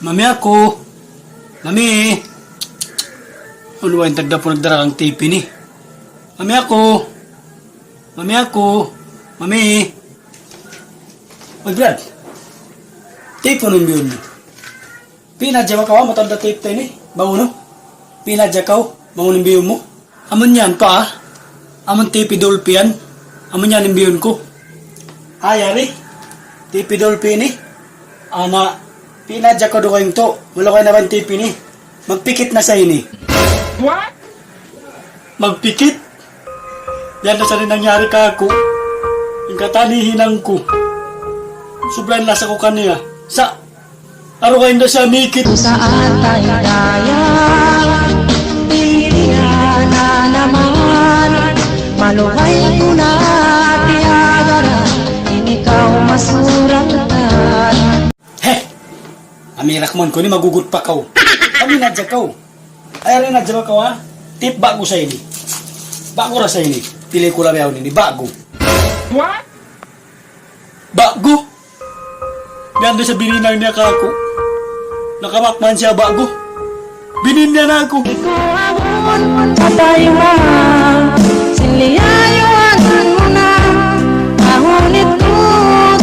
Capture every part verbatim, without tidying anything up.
Mami aku. Mami. Unu ba in tagdapu nagdara kang tape ini? Mami aku. Mami aku. Mami. Uy, Brad. Tape unu in biyun mu? Pina jawa kaw, matanda tape ta ini. Bangun, no? Pina jawa kaw, bangun in biyun mu. Amun yan pa, amun tape Dolphy yan. Amun yan in biyun ku. Ay, ari. Tape Dolphy ini. Ana, pina jawa kaw dugaing tu. Wala' kaw na ba in tape ini? Magpikit na sa ini. What? Magpikit? Yan na sa in nangyari kaku'. In katan hinang ku. Subra in lasa ku kaniya. Sa', aru kaw inda siya mikit. Sa atay daya, pilihan na naman. Malugay ku na tiyagara, ini kaw masuratan. He! Amirak man ku ini, magugut pa kaw. Kami na jawa kaw. Ay, ari na jawa kaw, ha? Tape ba'gu sa ini. Ba'gu ra sa ini. Pelikula biya' ini, ba'gu. What? Ba'gu? Yan da sa bininang niya kaku'. Nakamakman siya ba'gu. Binin niya na aku. Patay ma, sinliyayuan mu na. Mahunit ku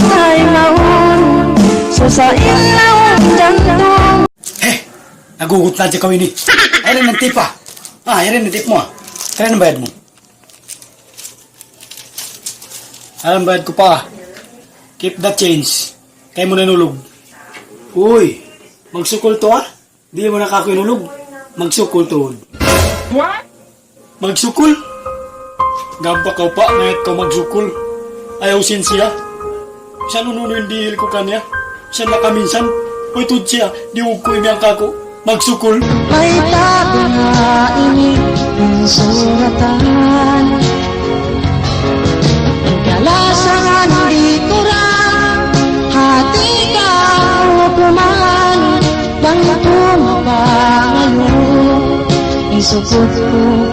tay mahun, susa in laung jantung. He! Nagugut na jawa kaw ini. Ay, rin ang tape, ah. Ah, ay, rin ang tape mu, ah. Kaya ang bayad mu. Alam, bayad ku pa. Keep the change. Kaya mu na inulug. Uy, magsukul tu, ah. Di' mu na kaku' inulug. Magsukul tuud. What? Magsukul? Gamba kaw pa, mayat kaw magsukul. Ayaw sin siya. Sa' unu-unu in dihil ku kaniya. Sa' nakaminsan, uy, tuud siya, diyug ku imiyan kaku'. Magsukul. Mayta' ba ini in suratan? In kalasahan di' turan, hati ka hukuman, bang ku mapangayu, in sukut ku.